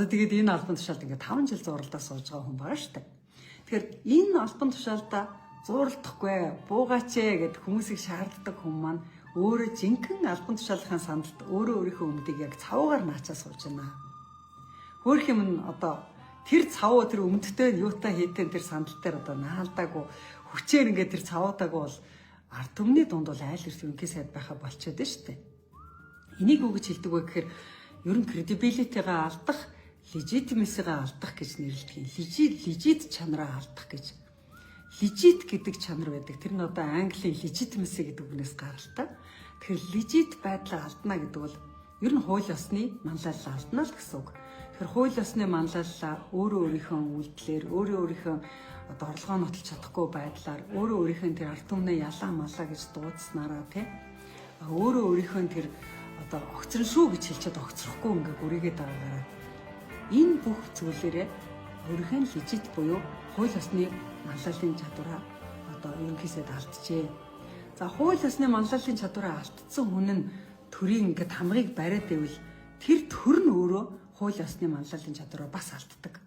Одоо тэгээд энэ албан тушаалд ингээд 5 жил зууралдаа сууж байгаа хүн байгаа шүү дээ. Тэгэхээр энэ албан тушаалдаа зууралдахгүй, буугаач ээ гэд хүмүүсийг шаарддаг хүн маань өөрөө жинхэнэ албан тушаалынхаа сандалд өөрөө өөрийнхөө өмдийг яг цавуугаар наачаа сууж байна. Хөөх юм нь одоо тэр цавуу, тэр өмдтэй нь юутай хийтэн тэр сандал дээр одоо наалдаагүй, хүчээр ингээд тэр цавуудаагүй бол ард түмний дунд бол айл эрт ерөнхий сайд байха болчиход нь шүү дээ. Энийг юу гэж хэлдэг вэ гэхээр ер нь credibility-гаа алдах, legitimacy-гаа алдах гэж нэрлэдэг юм. Legit чанараа алдах гэж. Legit гэдэг чанар байдаг. Тэр нь одоо английн legitimacy гэдэг үгнээс гаралтай. Тэгэхээр legit байдлаа алдна гэдэг бол ер нь хууль ёсны манлайлалаа алдна л гэсэн үг. Тэгэхээр хууль ёсны манлайлалаа өөрөө өөрийнхөө үйлдэлээр, өөрөө өөрийнхөө одоо орлогоо нотолж чадахгүй байдлаар, өөрөө өөрийнхөө тэр ард түмнээ ялаа малаа гэж дуудсанараа, тий, өөрөө өөрийнхөө тэр одоо огцрон шүү гэж хэлчихэд огцрохгүй ингээ гүрийгээд байгаагаараа, энэ бүх зүйлээрээ өөрийнхөө legit буюу хууль ёсны манлайллын чадвараа одоо ерөнхийсэд алджээ. За, хууль ёсны манлайллын чадвараа алдсан хүн нь төрийн ингээд хамрыг бариад байвал тэр төр нь өөрөө хууль ёсны манлайллын чадвараа бас алддаг.